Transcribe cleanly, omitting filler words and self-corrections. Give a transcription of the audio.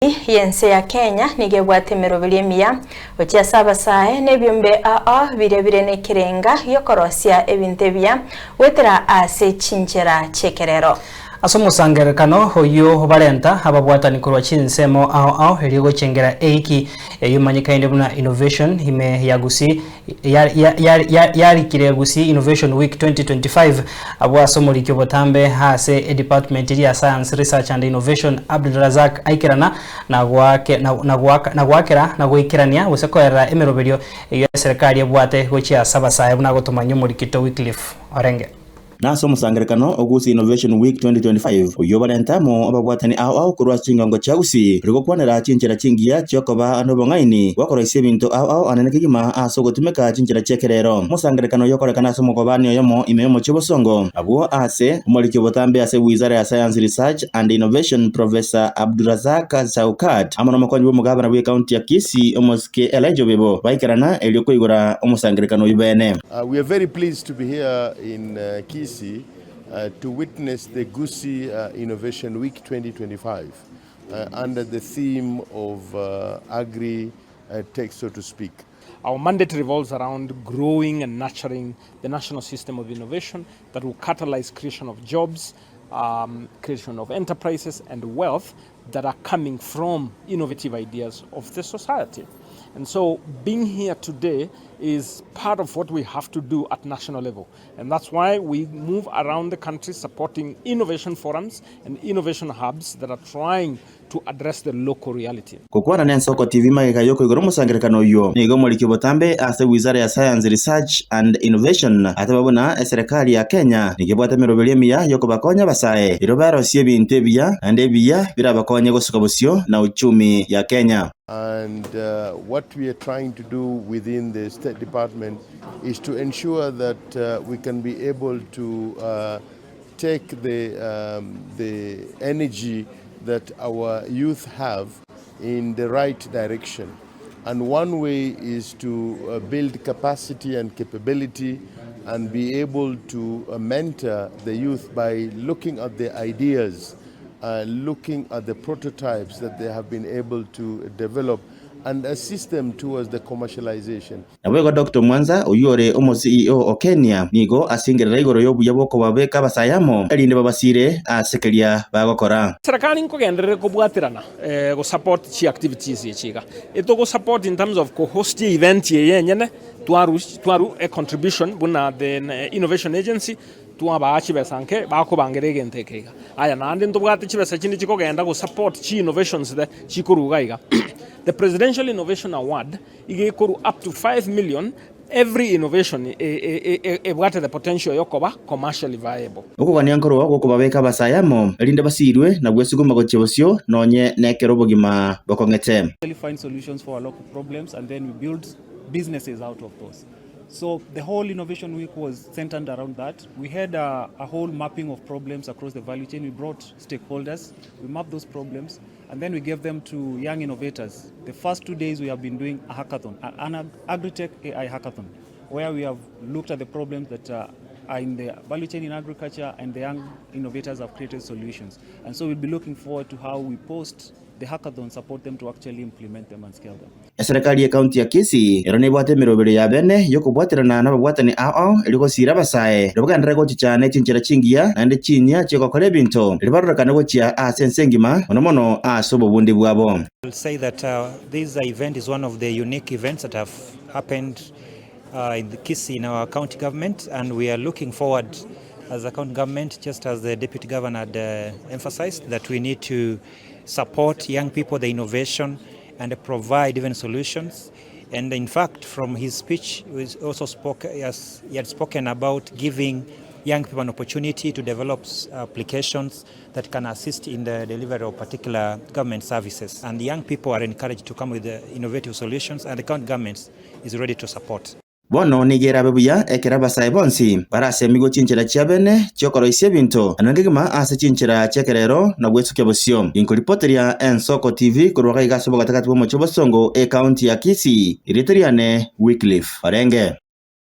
Y'ense ya Kenya nigo ebwate emeroberio emiya gochia ase abasae na ebiombe ao biria bire nekerenga gi'okorosia ebinto ebiya goetera ase chinchera chi'ekerero. Ase omosangererekano oyio barenta ababwatani korwa chinsemo ao ao erio gochengera eiki eyio emanyekaine buna Innovation ime ya Gusii Yarikire Gusii Innovation Week 2025 abwo ase omoriki obotambe ase edepartment eria ya Science, Research and Innovation Abdulrazak aikerana na goakera na goikerania gose koerera emeroberio eyio eserekari ebwate gochia ase abasae buna agotomanyia omorikito Wycliffe Orenge. Na ase omosangererekano o Gusii Innovation Week 2025, oyio barente amo ababwatani ao ao korwa ase chingongo chia Gusii, ore gokwanera chinchera chingiya chi'okoba nobong'aini bw'okoroisia ebinto ao ao anene kegima ase ogotumeka chinchera chi'ekerero. Omosangererekano oyio okorekana ase omokobani oyomo ime y'omochie o Bosongo, abwo ase omoriki obotambe ase Wizara ya Science, Research and Innovation Professor Abdurazak Shaukat amo nomokonyi bw'omogabana bw'ecounty ya Kisii Omosike Elijah Obebo baikerana erio koigora omosangererekano oyio bene. We are very pleased to be here in Kisii to witness the Gusii Innovation Week 2025 under the theme of Agri Tech so to speak. Our mandate revolves around growing and nurturing the national system of innovation that will catalyze creation of jobs, um, creation of enterprises and wealth that are coming from innovative ideas of the society. And so being here today is part of what we have to do at national level. And that's why we move around the country supporting innovation forums and innovation hubs that are trying to address the local reality. Gokwana n'Ensoko TV magega y'okoigora omosangererekano oyio, nigo omoriki obotambe ase Wizara ya Science, Research and Innovation ateba buna eserekari ya Kenya nigo ebwate emeroberio emiya y'okobakonya abasae erio barosie ebinto ebiya naende ebiya birabakonye gosuka bosio na uchumi ya Kenya. And what we are trying to do within the State Department is to ensure that we can be able to take the, the energy that our youth have in the right direction. And one way is to build capacity and capability and be able to mentor the youth by looking at their ideas, looking at the prototypes that they have been able to develop and assist them towards the commercialization. Naboigo Doctor Mwanza, oyio ore omo CEO o Kenia, nigo asingerera igoro y'obuya bw'okobabeka abasae amo, erinde babasire ase keria bagokora. Serikali nkogenderere kobwaterana go support chi activities echi iga. Etogo support in terms of ko host event eye enyene, twaru twaru e contribution buna the innovation agency, twabaa chibesa nke bakobangera egento eke iga. Aya naende ntobwate chibesa chinde chikogenda go support chi innovations chikoruga iga. The presidential innovation award Iga ekorwa up to 5 million every innovation ebwate the potential yokoba commercially viable. Okogania nkorwa gw'okobabeka abasae amo, erinde basiirwe na gwesuguma gochia bosio nonye nekero obogima bokong'ete. find solutions for our local problems and then we build businesses out of those. So the whole innovation week was centered around that. We had a, a whole mapping of problems across the value chain. We brought stakeholders, we mapped those problems, and then we gave them to young innovators. The first two days we have been doing a hackathon, an agritech AI hackathon, where we have looked at the problems that uh, are in the value chain in agriculture and the young innovators have created solutions. And so we'll be looking forward to how we post the hackathon support them to actually implement them and scale them. Eserekari y'Ekaunti ya Kisii ero nebwate emeroberio ya bene y'okobwaterana nababwatani ao ao erio gosiira abasae erio bagenderere gochicha ne chinchera chingiya naende chinyia chi'ogokora ebinto erio barorekane gochia ase ense engima mono mono ase obobundi bwabo. will say that uh, this event is one of the unique events that have happened uh, in the Kisii in our county government and we are looking forward as a county government just as the deputy governor had uh, emphasized that we need to support young people the innovation and provide even solutions and in fact from his speech he also spoke as he had spoken about giving young people an opportunity to develop applications that can assist in the delivery of particular government services. And young people are encouraged to come with innovative solutions and the county government is ready to support. Bono nigo erabe buya ekero abasae bonsi barasemigwe chinchera chia bene chi'okoroisia ebinto, naende kegima ase chinchera chi'ekerero na gwesukia bosio. Inkoripoteria Ensoko TV korwa gaiga ase obogatagati bw'omochie o Bosongo, ecounty ya Kisii, erieta riane Wycliffe Orenge.